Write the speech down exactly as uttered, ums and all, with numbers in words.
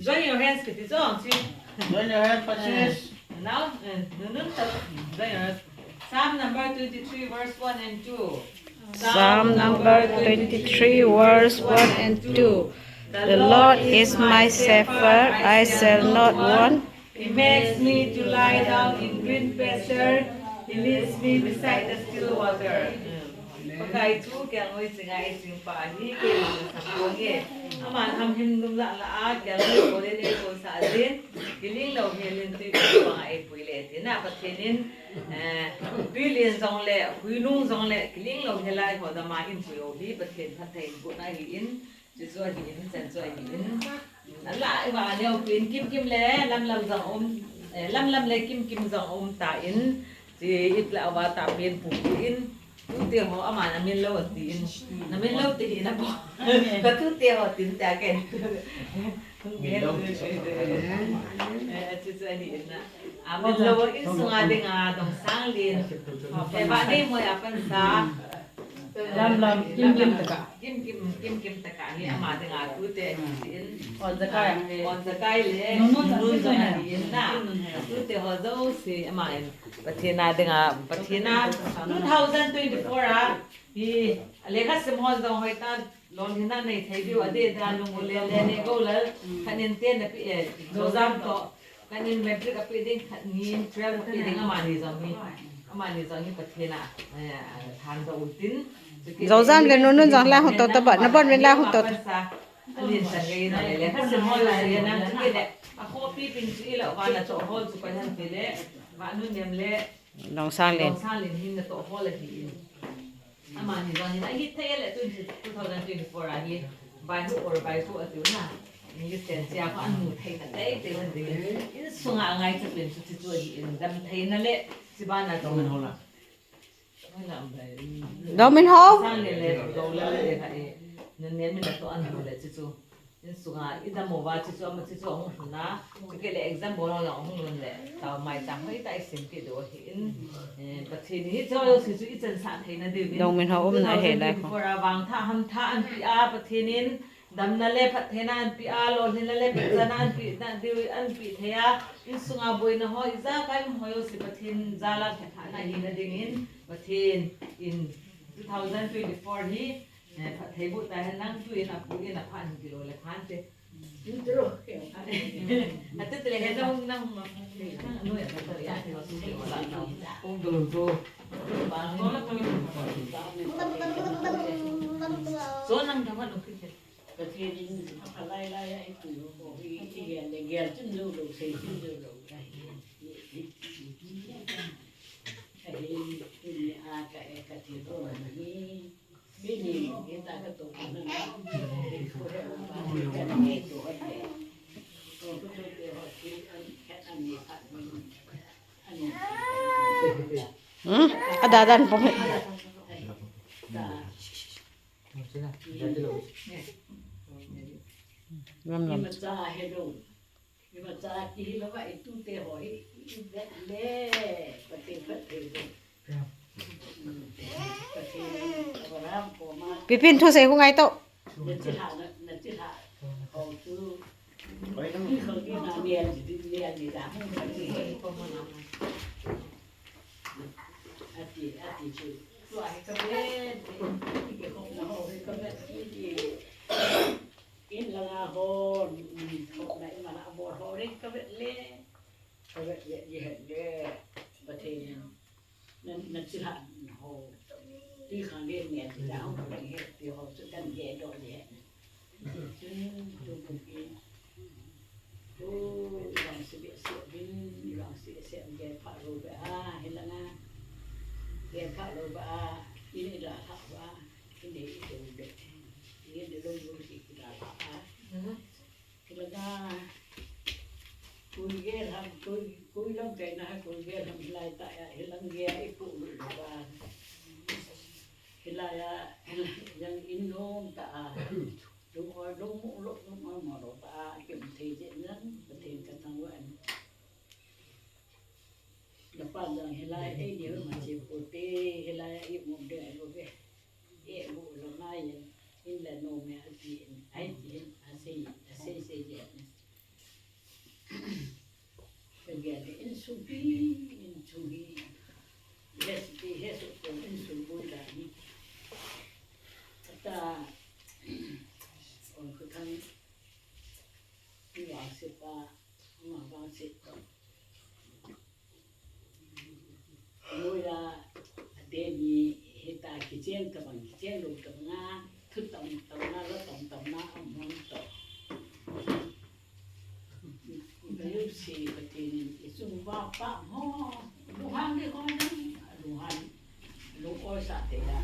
Join your hands, kiti jong si. Join your hands, Pasis. Now, eh, no, no, no, join your hands. Psalm number twenty-three, verse one and two. Psalm number twenty-three, verse one and two. The Lord is my shepherd, I shall not want. He makes me to lie down in green pasture. He leads me beside the still water. Pakai chu kelngoi chinga i ching pa hi kei la sa ko nge. Aman hamhing lum la la a kelngoi ko le le ko sa din. Kiling lo he lin tui ko pa ei pui le ti na Pathen in, eh, tui lin jong le, hui nung jong le, kiling lo he lai ho dama in pui o hi Pathen phatthei bu na hi in. Chu chu ahi in, chan chu ahi in. Ala i va neo pin kim kim le lam lam jong um, eh, lam lam le kim kim jong um ta in. Chi it la va ta pin pu pu in. Tute ho ama na min lo ti in. Na min lo ti in a bo. Ka tute ho tin ta ken. Min lo ti. Eh, chu chu ahi in na. A min lo in sunga dinga dong sang lin. Eh, va nei moi a pan sa. Lam lam, kim kim taka. Kim kim, kim kim taka hi ama dinga tute hi in. On Zakai. On Zakai le. Nun nun, nun nun jong hi in na. Tute ho jouse ama in. Pathen a dinga, Pathen a two thousand twenty-four a hi lekha sim ho jong hoi ta lolhinna nei thei diu a de da lung u le le ne go lal. Khanin te na pi e. Jojam to. Kanin matric ape ding khat ni, twelve ape ding amani jong hi. Amani jong hi Pathen a, eh, than do u tin. Jojam le Nunun jong la hung to ta ba, na bon min la hung to ta. Alin sa ngai na le, ka sim hol le na, chu ke le. A khopi pin chu i lo va na cho hol chu ko han ti le. Va nu nem le. Dong sang le. Dong sang le hin na to hol le hi. Amani jong hin, ahi thei le, twenty, two thousand twenty-four a hi, by hook or by crook atiu na. English ten sia ko an mu thei na tei tei wan ding. In sunga ngai chu pen chu chu ahi in dam thei na le, si ba na chu. Dong Min Ho. Sang le le, do le le ka e. Nun ne min to an mu le chu chu. In sunga, i dam uva, chu chu ama chu chu ahung lhun a. Chu ke le exam bol ho jong ahung lhun le. Tao mai chang hoi ta i sim ke do hi in. Eh, Pathen hi chu jouse chu i chan sa thei na diu in. Dong Min Ho um na he lai ko. Two thousand twenty-four a vang tha ham tha an pi a Pathen in. Damna le phattheina an pi a, lolhinna le phatchana an pi na diu an pi thei a. In sunga boina ho, i jakai um ho jouse Pathen jal a phatthana hi na ding in. Pathen in two thousand twenty-four hi. Eh, phatthei bu ta hen nang tu in a pu in a pha hin kilo le khan te. Atu te le hen nang, nang, nang, nu ya ta ya, nang su ke wala nang. Kong tu lu tu. Ba, so nang ta ma lu ki te. Pathen in a pha lai lai a i pu ho hi, i gel le gel chun lo lo, sei chun lo lo. Ka hi, ka hi, tuni a ka e ka ti ro na hi. Hmm? Ada dan pong. Ram ram. Imacha kihil uva i tute ho hi, i vet le, Pathen phatthei bo. Pathen Abraham koma. Pipin thu sei hu ngai to. Na chilha, na, na chilha. Ho chu. Ni kho ni na ni a ni, ni a ni da hu ni. Ati, ati chu. Tu a hi ka vet, i ke ho na ho hi ka vet, i, i. In langa ho, thopna i mana bol ho le ka vet le, ka vet le, i het le, Pathen in, na, na chilha ho, ti khang le ngen ti da hung le he, ti ho, chu kan ge do le he. Chun, tu bu ki, tu, rang si be si bin, rang si se ge pha ro be a, he langa, ge pha ro be a, i ni da ha ba, i ni i tu be, i ni lo ru si ki da ha a. Kila ga, kui gel ham, kui, kui lam kai na, kui gel ham hilai ta ya, hilang gel i pu lu ba. Hilai ya, yang in nom ta a. Lung oi, lung mu, lung, lung oi mo lo ta a, kim thei je nang, Pathen ka thang wan. Na pa jang hilai, ei ni ma che pu te, hilai i mu de ai lo be. E bu lo na yen, in la no me a ti, ai ti, a sei, a sei sei je. Tabang, chen lo tabang a, thu tam tam na, lo tam tam na, a mun to. Kayu si ka tinin, isung ba pa mo, luhan de ko na, luhan, lu oi sa te ya.